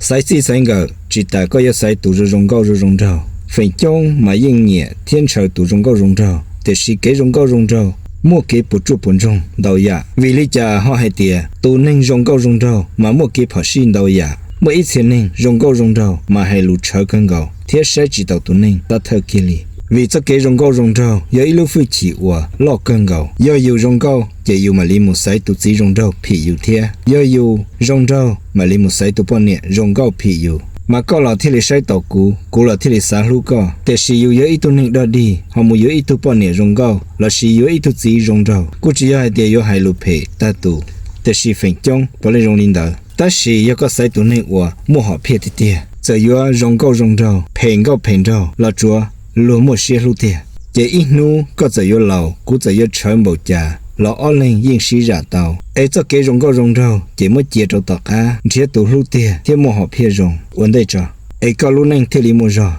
Xaiv txij xaiv nkawm tsis tas koj yuav xaiv tus zoo zoo nkauj zoo zoo nraug. Feem coob mas yeej nyiam thiab ntshaw tus zoo nkauj zoo nraug, tiam sis kev zoo nkauj zoo nraug muaj kev puas tsuaj puas ntsoog ntau yam. Vim li cas ho hais tias tus neeg zoo nkauj zoo nraug mas muaj kev phom sij ntau yam? Muaj ib txhia neeg zoo nkauj zoo nraug mas hais lus tshawv kawg nkaus thiab saib tsis taus tus neeg tab thawj kiag li. Vim txoj kev zoo nkauj zoo nraug yog ib lub hwj chim uas loj kawg nkaus. Yog yus zoo nkauj ces yus mam li mus xaiv tus txiv zoo nraug phim yus thiab. Yog yus zoo nraug mam li mus xaiv tus poj niam zoo nkauj phim yus. Mas koj los thiaj li saib taus kuv, kuv los thiaj li xav hlub koj. Tiam sis yus yuav ib tug neeg dog dig ho mus yuav ib tug poj niam zoo nkauj lossis yuav ib tug txiv zoo nraug, kuj tsis yog hais tias yuav hais lus phem tag tus, tiam sis feem coob puav leej zoo li ntawd. Tab sis yog koj xaiv tus neeg uas muaj hom phiaj tiag tiag, txawm yuav zoo nkauj zoo nraug, phem nkauj phem nraug los tsuav luag muaj siab hlub tiag. Ces ib hnub koj txawm yuav laus, kuv txawm yuav tshawv npaum cas los ob leeg yeej sib zam tau. Es txoj kev zoo nkauj zoo nraug ces muab cia rau tom qab, nrhiav tus hlub tiag thiab muaj hom phiaj zoo ua ntej tso, es koj lub neej thiaj li muaj zog.